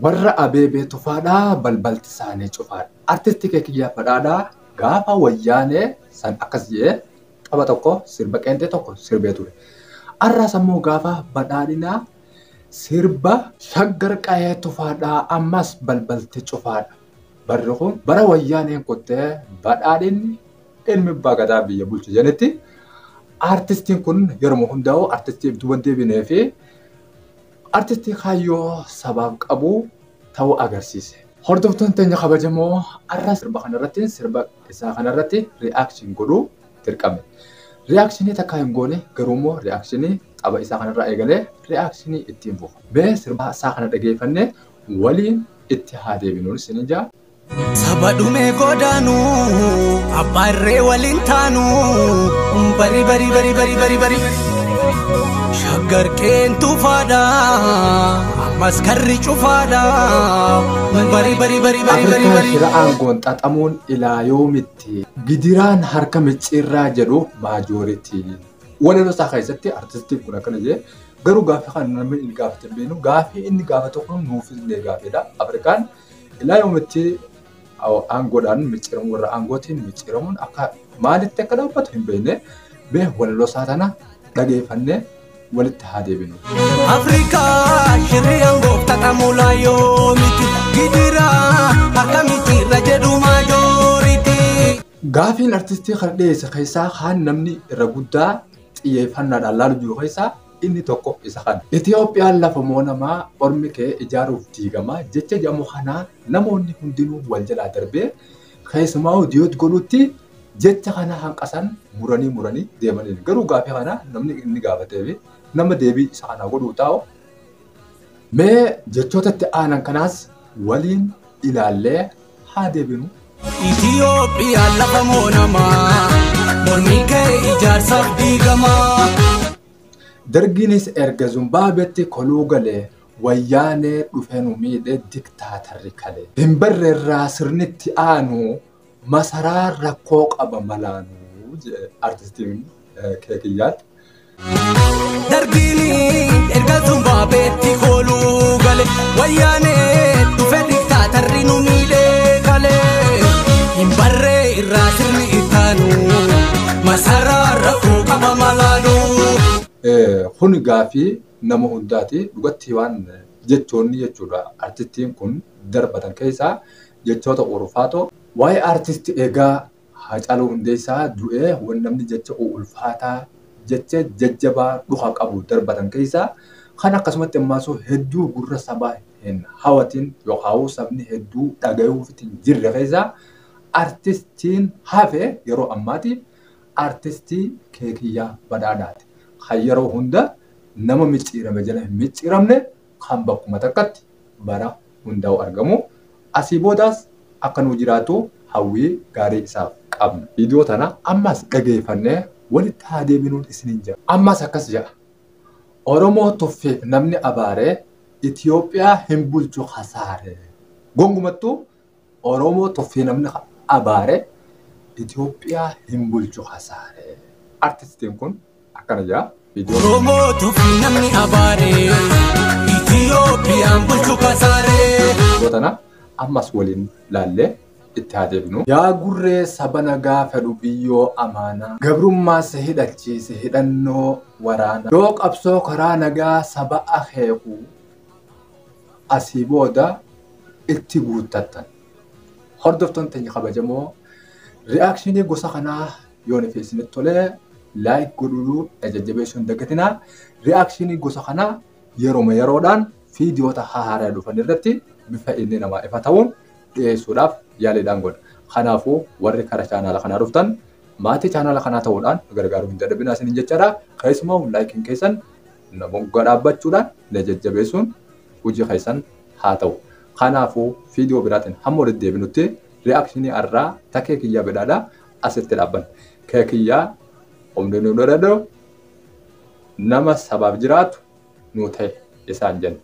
Warra Abeebee Tufaadhaa balbalti isaanii cufaadha. Artistii Keekiyyaa Badhaadhaa gaafa Wayyaanee san akkas jedhee tapha tokko sirba qeenxee tokko sirbee ture. Har'as ammoo gaafa badhaadhinaa sirba Shaggar Qayee Tufaadhaa ammas balbalti cufaadha. Barri kun bara Wayyaaneen kuttee badhaadhinni ilmi abbaa gadaa biyya bulchu jedhanitti artistiin kun yeroo hundaa'u artistii duuba deebinee fi artistii kaayyoo sabaaf qabu ta'uu agarsiise. Hordoftoonni teenya kabajamoo, har'a sirba kanarratti, sirba isaa kanarratti reaction godhuu dirqame. Reactionii takka hin goone, garuu immoo reactionii tapha isaa kanarraa eegalee reactionii ittiin fufa. Mee sirba isaa kana dhageeffannee waliin itti haa deebinuun isiniin jaa. Saba dhumee godaanu, abbaa irree waliin taanu, bari bari bari bari bari bari. Shaggar qeen tufaadha, ammas karri cufaadha, bari bari bari bari bari Afrikaan bari. Shira aangoon xaxamuun ilaa yoomitti, gidiraan harka micciirraa jedhu majority. Walaloo isaa keessatti artistiin kun akkana jedhee, garuu gaaffii kana namni inni gaafate hin beeknu, gaaffii inni gaafate kun nuuf illee gaaffiidha. Afrikaan ilaa yoomitti aangoodhaan micciiramu, warra aangootiin micciiramuun akka maalitti akka dhaabbatu hin beekne. Mee walaloo isaa tana dhageeffannee walitti haa deebinu. Afrikaa shirri aangoof xaxamuu yoomitti, gidiraa harka micciirra jedhu majority. Gaafiin artistii kana dhiyeesse keessaa kaan namni irra guddaa xiyyeeffannaadhaan laalu jiru keessaa inni tokko isa kana. Itiyoophiyaan lafa moo namaa, ormi kee ijaaruuf diigamaa jecha jedhamu kanaa namoonni hundinuu wal jalaa darbee keessumaa diyoot godhutti jecha kana hanqasan muranii muranii deemaniin. Garuu gaafii kana namni inni gaafatee fi nama deebii isa kanaa godhuu taa'u. Mee jechoota itti aanan kanaas waliin ilaallee haa deebinu. Itiyoophiyaan lafa moo namaa, mormi kee ijaarsaaf diigamaa. Dargiinis erga Zimbaabeetti koluu galee, Wayyaanee dhufee nu miidhee diktaatarri kalee. Hin barreerraa sirnitti aanu masaraa rakkoo qaba malaanuu jedhe artistiin Keekiyyaatti. Dargiin erga Zimbaabeetti kooluu gale, Wayyaanee dhufe diktaatarri nu miidhee kalee. Hin barree irraa sirni ittaanu masaraa rakkoo qaba malaanuu. Kun gaafii nama hundaati. Dhugatti waan jechoonni jechuudha artistiin kun darbatan keessaa jechoota ulfaatoo. Waa'ee artistii egaa Haacaaluu Hundeessaa du'ee waan namni jecha ulfaataa, jecha jajjabaa dhuka qabu darbatan keessaa kan akkasumatti ammaasuu hedduu gurra sabaa hin hawatin yookaan sabni hedduu dhagayuuf hin jirre keessaa artistiin hafe yeroo ammaati artistii Keekiyyaa Badhaadhaati. Kan yeroo hunda nama micciirame jala hin micciiramne, kan bakkuma takkatti bara hundaa'u argamu. Asii boodaas akka nu jiraatu hawwii gaarii isaaf qabna. Viidiyoo tana ammas dhageeffannee walitti haa deebinuun isiniin jedha. Ammas akkas jedha. Oromoo tuffeef namni abaaree Itiyoophiyaa hin bulchu kasaare. Gongumattuu Oromoo tuffee namni abaaree Itiyoophiyaa hin bulchu kasaare. Artistiin kun akkana jedha. Oromoo tuffii namni abaaree Itiyoophiyaan bulchu kasaaree. Viidiyoo tana ammas waliin laallee itti haa deebinu. Yaa gurree saba nagaa fedhu biyyoo amaanaa. Gabrummaa si hidhachiise hidhannoo waraanaa. Yoo qabsoo karaa nagaa saba akeeku asii booda itti guuttattan. Hordoftoonni teenya kabajamoo, reactionii gosa kanaa yoo nufi isinitti tolee like godhuu jajjabeessuu hin dagatinaa. Reactionii gosa kanaa yeroo yeroodhaan viidiyoota haaraa dhufan irratti bifa inni namaa ifa ta'uun dhiyeessuudhaaf yaaliidhaan godha. Kanaafuu warri karaa chaanaala kanaa dhuftan maatii chaanaala kanaa ta'uudhaan gargaaruu hin dadhabinaa isiniin jechaadha. Keessumaa likeiin keessan nama moggaa dhaabbachuudhaan na jajjabeessuun hojii keessan haa ta'u. Kanaafuu viidiyoo biraatiin hamma walitti deebinutti reactionii har'aa ta Keekiyyaa Badhaadhaa asitti dhaabbanna. Keekiyyaa humni nu dadhabdu nama sabaaf jiraatu nu ta'e isaan jenna.